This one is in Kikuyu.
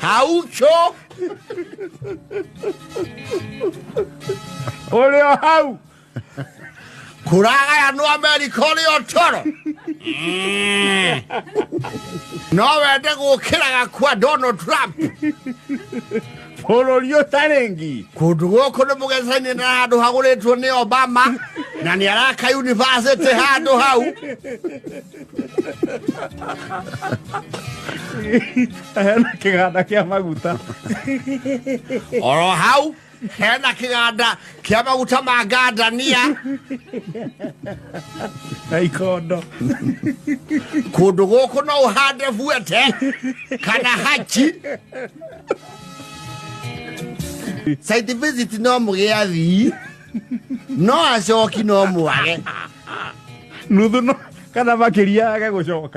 Haucho. Ũrĩ o hau. Kũragayanwo Amerika ũrĩ o toro. No wende gũkĩraga kwa Donald Trump. Bũrũri ũtarĩ ngi. Kũndũ gũkũ nĩ mũgecaine na handũ hagũrĩtwo nĩ Obama na nĩ araka university handũ hau. Hena kĩganda kĩa maguta. Oro hau hena kĩganda kĩa maguta ma ngandania. Na ikondo. Kũndũ gũkũ no ũhande buete kana hachi. Site visit no mũgĩe athii no acoki no mwage. Nuthu no kana makĩria age gũcoka.